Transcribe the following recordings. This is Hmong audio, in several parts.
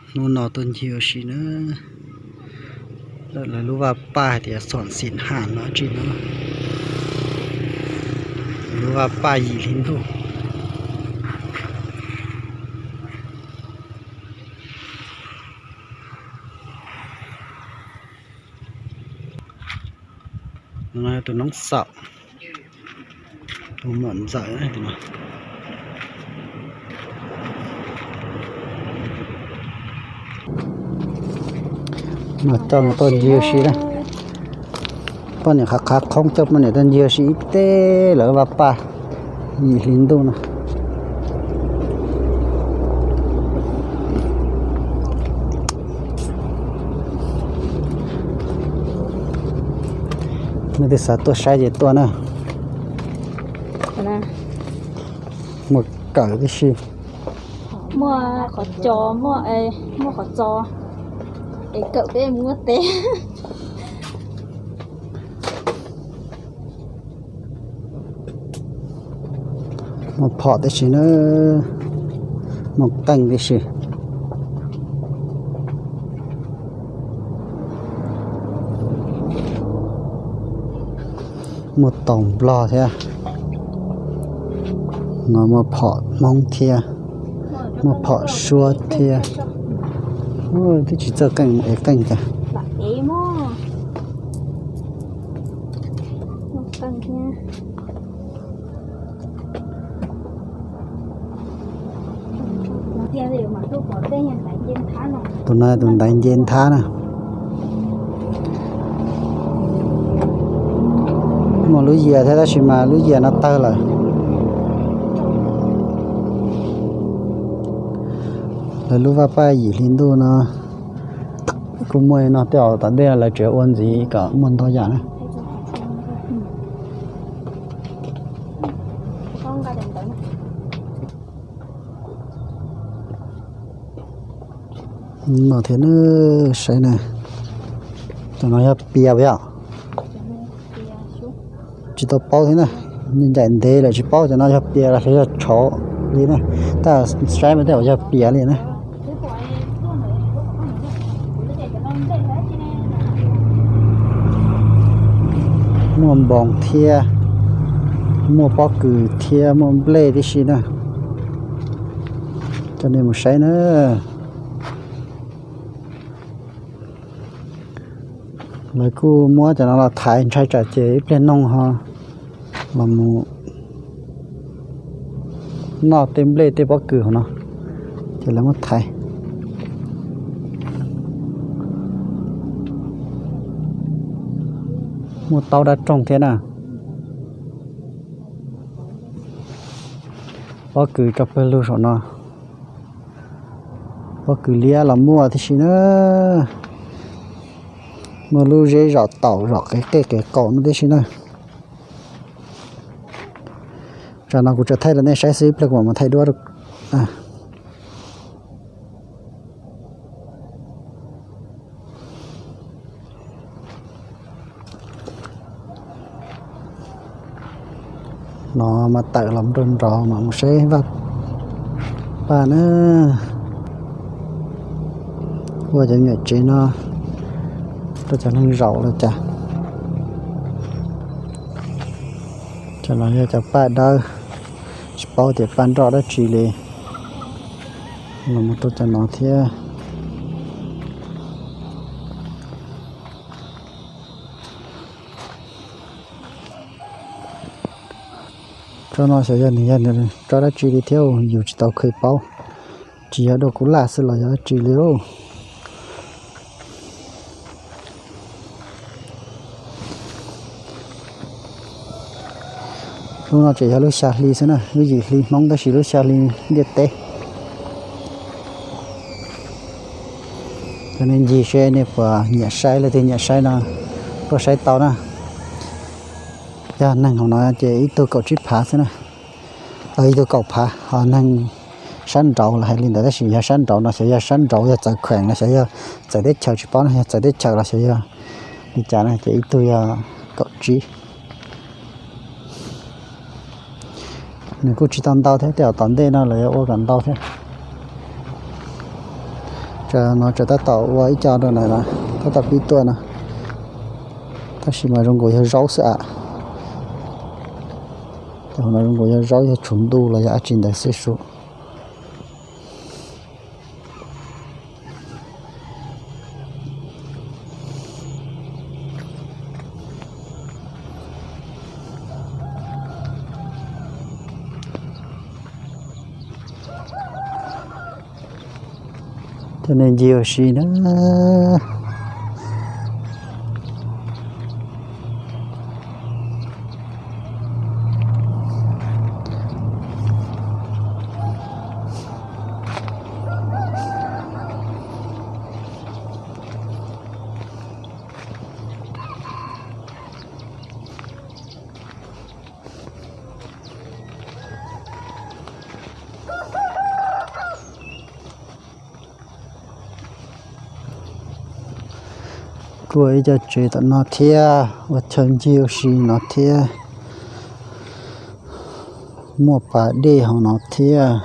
Hnub no tuaj ncig ua si na, lawv lub vaj paj hais tias xoom xim ham no tsi no, lub vaj paj yim hli ntuj. Tus noob xaum, tus muam ntxawm. Mas coj tuaj ncig ua si na, poj niam qhav qhav qhoob coj poj niam tuaj ncig ua si ib teg lawv vaj paj yim hli ntuj no. Nej twg xav tuaj saib ces tuaj na. Muaj kawm tib si. Muaj qhov co, muaj qhov txo, es kawm peb mus muab teb. Muaj phom tib si na, muaj qeej tib si. Muaj taus nplog thiab. No muaj phom Hmoob thiab, muaj phom Suab thiab. Twb tsis txawj qeej, ev qeej cas. Tus no tus ntaiv nce nthab na. Muaj lub yias thiab tab sis mas lub yias no tawg lawm. Lawv lub vaj paj yim hli ntuj no kuj muaj no tej zaum tom ntej lawv tseem ua ntxiv kom muaj ntau yam na. No thiab na, saib na, cov no yog pias yom? Tsis tau paub thiab na, ncaim ntev lawm tsis paub cov no yog pias los xyov yog tshauv li na, tab saib mas tej zaum yog pias li na. Muaj npoos thiab, muaj pob kws thiab, muaj nplej tib si na. Coj nej mus saib na. Lawv kuj muab cov no los thaiv ntshai tsam ces ib pliag noog ho los mus noj tej nplej tej pob kws hauv no, ces lawv muab thaiv. Muaj taub dab roog thiab na. Pob kws tso pawg lug saum no. Pob kws liab los muaj tib si na. Muaj lub zeb zom taum zom qev qej qev qaum no tib si na. Tsam no kuv tsuas thaij rau nej saib xwb, ib pliag kuv mam mus thaij duab. No mas tawm los rau nraud mas mus saib vaj paj na. Ua cov nyuam tsev no rau cov neeg zaum los cas. Cov no yog cov paj dawb, tsis paub tias paj nroj dab tsi li. Los mus rau cov no thiab. Tsob no xyov yog nws yog tsob dab tsi li thiab, yus tsis tau kheev paub, tsis yog dua kuv laj xwb los yog dab tsi li lauj. Lub no tseem yog lub xya hli xwb na, lub yim hli Hmoob tab sis lub xya hli ntiaj teb. Cov nej ncig seb nej puas nyiam saib, leej twg nyiam saib no tuaj saib tau na. Yog neeg hauv no ces ib tug kaum tsib phav xwb na, ib tug kaum phav, ho neeg sab nraud los hais li ntawd tab sis yog sab nraud no xyov yog sab nraud yog txawv kheem los xyov yog txawv teb chaws tsis paub no, yog txawv teb chaws los xyov yog li cas na ces ib tug yog kaum tsib. Nws kuj tsis tau ntau thiab, tej zaum tom ntej no lawv yuav ua kom ntau thiab. No tseem tab tom ua ib co rau na, tab tom pib tuaj no. Tab sis mas zoo nkaus yog zaub xwb a. Cov no zoo nkaus yog zaub, yog tshuv ntuj los yog dab tsi ntawd xwb sub. Cov nej ncig ua si na. Kuj ua ib co tsev tom no thiab, ua chaw ncig ua si no thiab, muaj pas dej hauv no thiab.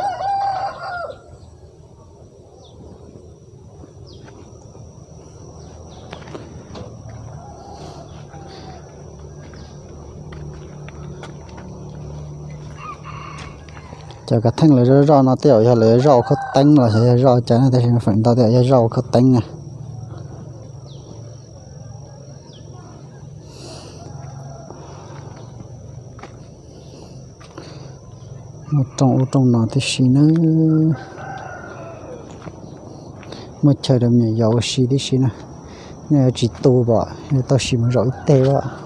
Cov kav theej lawv zoj zoj no tej zaum yog lawv zoj ua khaub teeb los xyov yog zoj ua cas na, tab sis feem ntau tej zaum yog zoj ua khaub teeb na. Muaj rooj ub rooj no tib si na. Muaj chaw rau me nyuam yaus ua si tib si na. Nej yuav tsis tu pom, yuav tau sim mus zaum ib teg pom.